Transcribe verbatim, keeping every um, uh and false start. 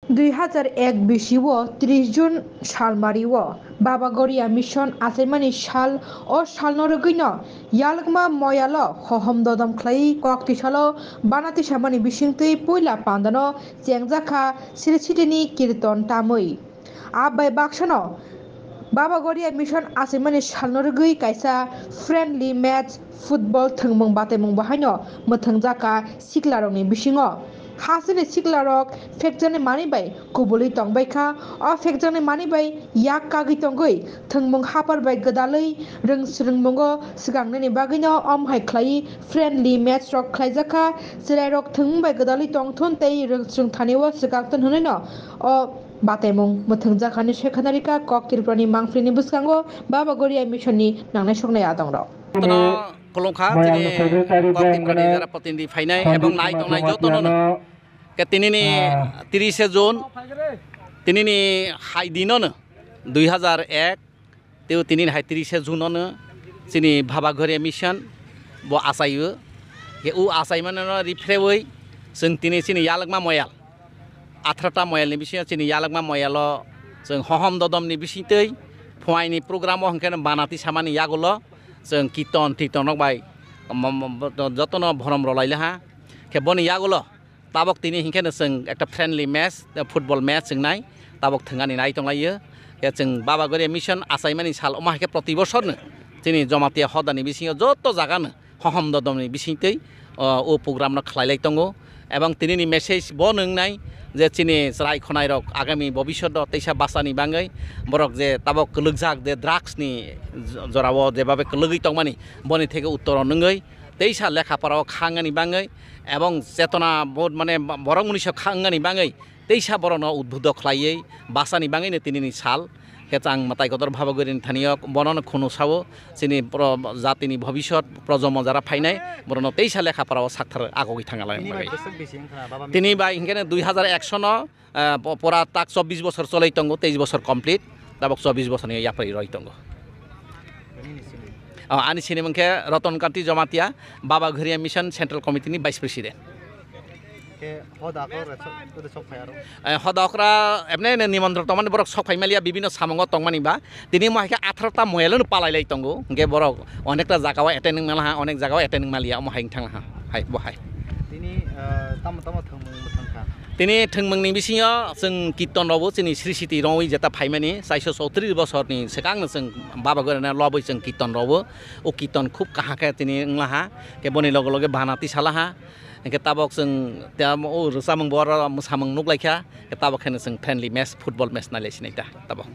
Dui hazar ek bisio tris June salmario Baba Goria Mission achaimani sal, o salno rwgwino Yalwkma Moyalo hohom dodom khlai kok tisalo bana tisamani bisingtwi puila pandano chengjakha Sri Sitini kirton tamwi. Abai baksano Baba Goria Mission achaimani salno rwgwi kaisa friendly match football thwngmung bataimung bo haino mwthwngjak kha siklarokni bisingo. Hasteni siklarok phekjaknai manwi bai kubulwi tongbai kha. O phekjaknai manwi bai yak kagwi tongwi thwngmung hapar bai gwdalwi rwng swrwngmungo swkangnani bagwino omo hai khlaiwi friendly match rok khlaijak kha. Chwrairok thwngmung bai gwdalwi tongthun tei rwng swrwng thani o swkangthun hwnwino o bataimung mwthwngjak hani soi khana rikha kok Tripurani mangpili ni bwskango Baba Goria Mission ni nangnai soknai adongrok. Jotono khulumkha, tini kok Tripurani jara protinidhi phainai ebong nai tongnai jotono no. Ke tinini trise June, tinini hai dinono dui hazar ek, tei tinini hai trise June ono chini Baba Goria Mission bo achaio. Ke o achaimano riphrewoi chwng tini chini Yalwkma Moyal, atharta moyalni bisingo chini Yalwkma moyalo chwng hohom dodomni bisingtwi phuaini program o hwnkhe bana tisamani yagulo chwng kirton tirton rok bai jotono borom rwlailaha. Khe boni yagulo tabok tini hwnkhe chwng ekta friendly match, football match wngnai, tabok thwngani nai tonglaio. Khe chwng Baba Goria Mission achaimani sal omo hai khe proti bosorno chini Jamatia hodani bisingo joto jagano hohom dodomni bisingtwi, o, o program no khlailai tongo. Ebong tinini message bo nwngnai je chini chwrai khonai rok agami bobishoto teisa bachani bagwi borok je tabok kwlwkjak je drugs ni jorao jebabe kwlwgwi tongmani boni theke uttoro nwngwi teisa lekha pora o khangani bagwi ebong chetona bo mane borok munisa khangani bagwi teisa borokno udbudho khlaiwi bachani bagwino tinini sal. Khe chang mwtai kotor Baba Gorini thani o bonono khunu sao chini pro-, jatini bhobishot projomo jara phainai borokno teisa lekha pora o sakthar agogwi thangna lai. Tini bai bwswk bisi wngkha Baba Mission? Tini bai hinkhe dui hazar ek sono, ah, po-, pora tak chobbish bosor choloi tongo, teis bosor complete, tabok chobbish bosorni yapri roi tongo. Nini simi? Ah, ani sini mungkhe Roton Kanti Jamatia, Baba Goria Mission Central Committee ni Vice President. Khe hoda kok rw sok, rw sok phai aro? Eh, hoda okra emne ene nimondron tongmani borok sok phai maliya bibino samungo tongmani ba. Tini mo hai khe atharta moyalno palai lai tongo. Hingke borok onekta jaga o attend wng mala ha, onek jaga o attend wng maliya omo hai wng thang ha. Hai, bo hai. Tini, eh, tamo tamo thwngmung bo thang kha? Tini thwngmungni bisingo chwng kirton rokbo chini Sri Siti rongwi jeta phaimani chaiso chowtris bosorni swkangno chwng Baba Gorana lobwi chwng kirton rokbo. O kirton khub kaham khe tini wng laha. Khe boni loge loge bana tisala ha. Hingke tabok chwng tamo o rwchapmung bo oro mwsamung nuk lai kha, hingke tabok khe no chwng friendly match, football match nai lai sinai ta tabok.